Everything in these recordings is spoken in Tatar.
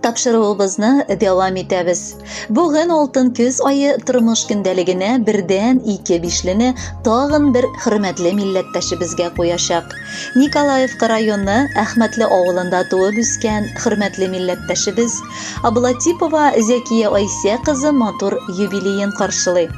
Тапшыруыбызны дәвам итәбез. Бүген алтын көз ае тормыш көндәлегенә бердән ике бишлене тагын бер хөрмәтле милләттәшебезгә куячак. Николаевка районы Әхмәтле авылында туып үскән хөрмәтле милләттәшебез Аблатипова Зәкия Айсә кызы матур юбилеен каршылый.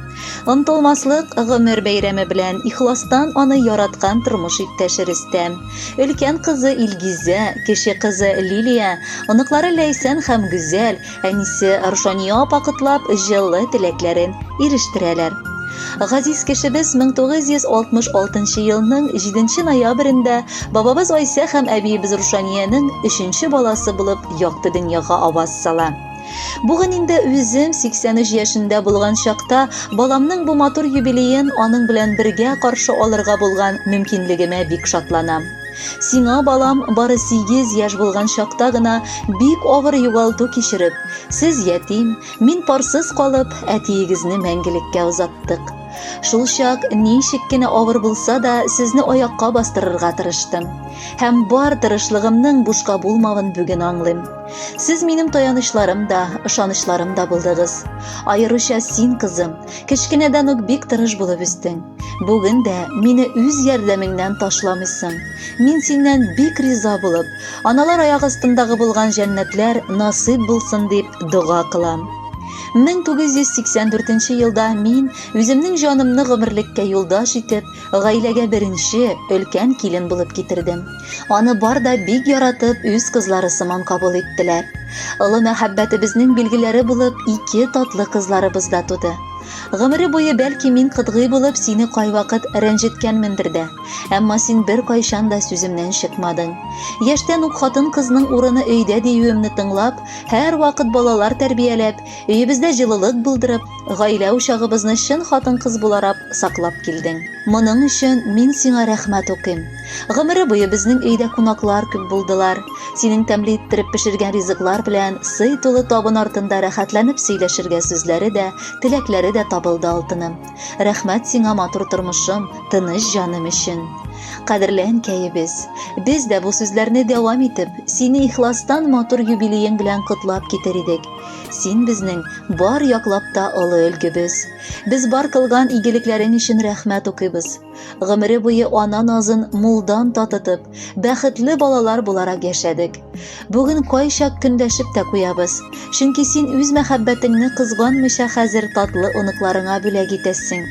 Онтылмаслык гомер бәйрәме белән ихластан аны яраткан тормыш иптәше Рөстәм, өлкән кызы Илгизә, кече кызы Лилия, оныклары Ләйсән һәм Гүзәл, әнисе Рушания апа котлап, җылы теләкләрен ирештерәләр. Газиз кешебез 1966 елның 7 ноябрендә бабабыз Айсә һәм әбиебез Рушаниянең өченче баласы булып якты дөньяга аваз сала. Бүген инде үзем 83 яшендә булган чакта баламның бу матур юбилеен аның белән бергә каршы алырга булган мөмкинлегемә бик шатланам. Сиңа, балам, бары 8 яшь булган чакта гына бик авыр югалту кичереп, сез ятим, мин парсыз калып, әтиегезне мәңгелеккә озаттык. Шул чак ничек кенә авыр булса да, сезне аякка бастырырга тырыштым. Һәм бар тырышлыгымның бушка булмавын бүген аңлыйм. Сез минем таянычларым да, ышанычларым да булдыгыз. Аеруча син, кызым, кечкенәдән үк бик тырыш булып үстең. Бүген дә мине үз ярдәмеңнән ташламыйсың. Мин синнән бик риза булып, аналар аяк астындагы булган җәннәтләр насыйп булсын дип дога кылам. 1984 елда мин үземнең җанымны гомерлеккә юлдаш итеп, гаиләгә беренче, өлкән килен булып китердем. Аны бар да бик яратып, үз кызлары сыман кабул иттеләр. Олы мәхәббәтебезнең билгеләре булып ике татлы кызларыбыз да туды. Гомере буе бәлки мин кытгый булып сине кайвакыт рәнҗеткәнмендер дә. Әмма син беркайчан да сүземнән чыкмадың. Яшьтән үк хатын-кызның урыны өйдә диюемне тыңлап, һәрвакыт балалар тәрбияләп, өебездә җылылык булдырып, гаилә учагыбызны чын хатын-кыз буларак саклап килдең. Моның өчен мин сиңа рәхмәт укыйм. Гомере буе безнең өйдә кунаклар күп булдылар. Синең тәмле иттереп пешергән ризыклар белән сый тулы табын артында рәхәтләнеп сөйләшергә сүзләре дә, теләкләре дә табылды, алтыным. Рәхмәт сиңа матур тормышым, тыныч җаным өчен. Кадерле әнкәебез, без дә бу сүзләрне дәвам итеп, сине ихластан матур юбилеең белән котлап китер идек. Син безнең бар яклап та олы өлгебез. Без бар кылган игелекләрең өчен рәхмәт укыйбыз. Гомере буе ана назын мулдан татытып, бәхетле балалар буларак яшәдек. Бүген кайчак көндәшеп тә куябыз. Чөнки син үз мәхәббәтеңне кызганмыйча хәзер татлы оныкларыңа бүләк итәсең.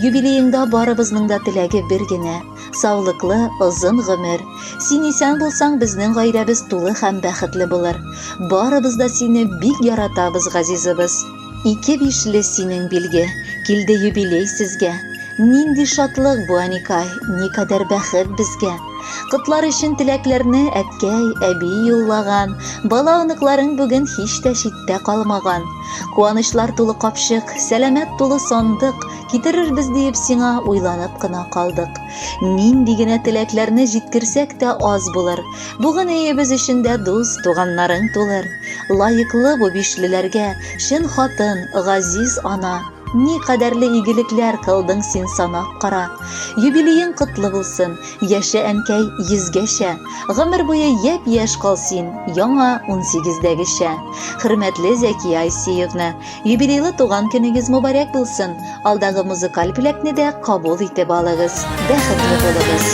Юбилееңда барыбызның да теләге бер генә, саулыклы, озын гомер. Син исән булсаң, безнең гаиләбез тулы һәм бәхетле булыр. Барыбыз да сине бик яратабыз, газизыбыз. Ике бишле синең билге, Килде юбилей сезгә. Нинди шатлык бу, әникай, Никадәр бәхет безгә. Котлар өчен теләкләрне Әткәй, әби юллаган. Бала-оныкларың бүген һич тә читтә калмаган. Куанычлар тулы капчык, Сәламәт тулы сандык Китерербез диеп сиңа Уйланып кына калдык. Нинди генә теләкләрне Җиткерсәк тә аз булыр. Бүген өебез эчендә Дус, туганнарың тулыр. Лаеклы бу бишлеләргә, Чын хатын, газиз ана. Ни кадәрле игелекләр Кылдың син санап кара. Юбилеең котлы булсын, Яшә, әнкәй, йөзгәчә. Гомер буе япь-яшь кал син, Яңа унсигездәгечә. Хөрмәтле Зәкия Айсиевна, юбилейлы туган көнегез мөбарәк булсын! Алдагы музыкаль бүләкне дә кабул итеп алыгыз. Бәхетле булыгыз!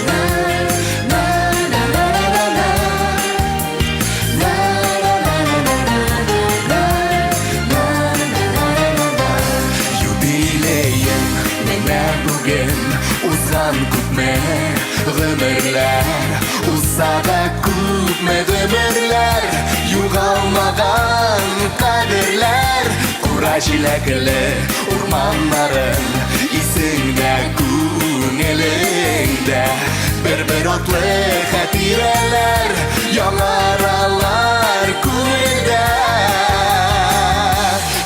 Юбилеең менә бүген узган күпме гомерләр узса да күпме гомерләр югалмаган кадерләр кура җиләкле урманнарың исеңдә күңелеңдә бер-бер атлы хатирәләр яңаралар күңелдә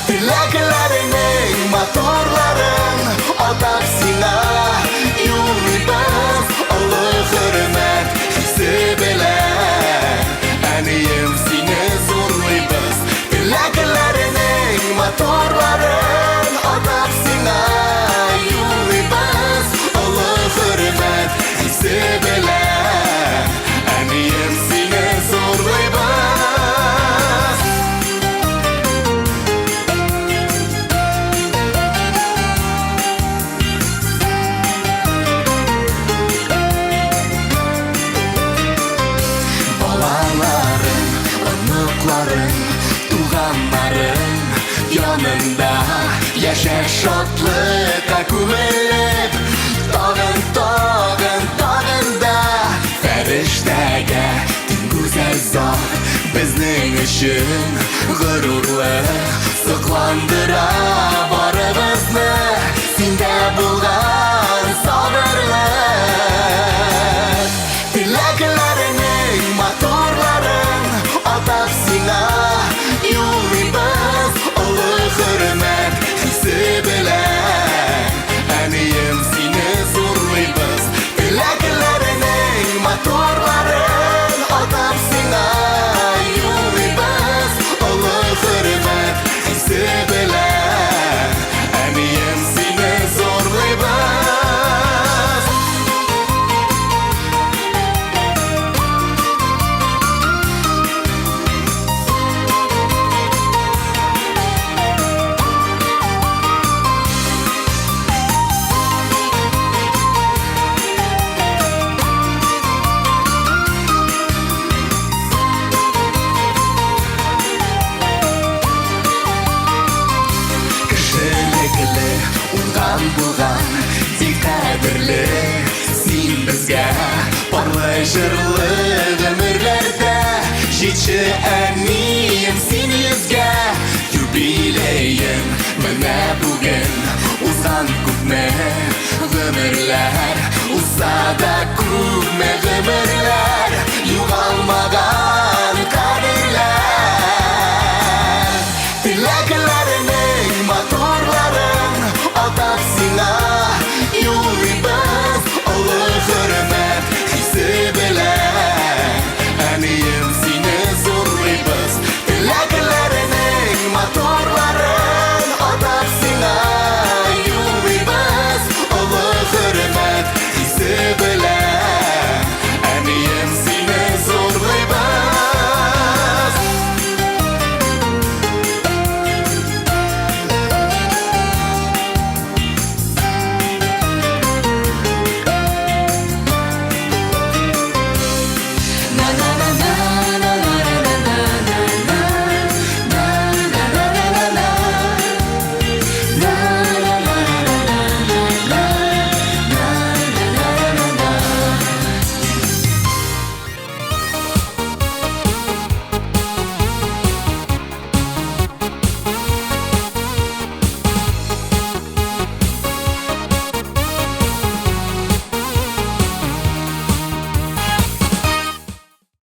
теләкләреңнең матурларын атап сиңа юллыйбыз олы хөрмәт хисе белән әнием сине зурлыйбыз теләкләреңнең матурларын атап сиңа юллыйбыз олы хөрмәт хисе белән әнием сине зурлыйбыз. Дусларың, туганнарың янында яшә шатлыкка күмелеп, тагын, тагын, тагын да фәрештәгә тиң гүзәл зат, безнең өчен горурлык, сокландыра барыбызны синдә булган сабырлык. Теләкләреңнең матурларын атап сиңа юллыйбыз олы хөрмәт хисе белән. Әнием, сине зурлыйбыз. Теләкләреңнең матурларын атап сиңа юллыйбыз олы хөрмәт хисе белән. Әнием, сине зурлыйбыз. Кешелекле, уңган булган, бик кадерле син безгә. Парлы җырлы гомерләрдә җитше, әнием, син йөзгә. Юбилеең менә бүген узган, күпме гомерләр узса да, күпме гомерләр югалмаган.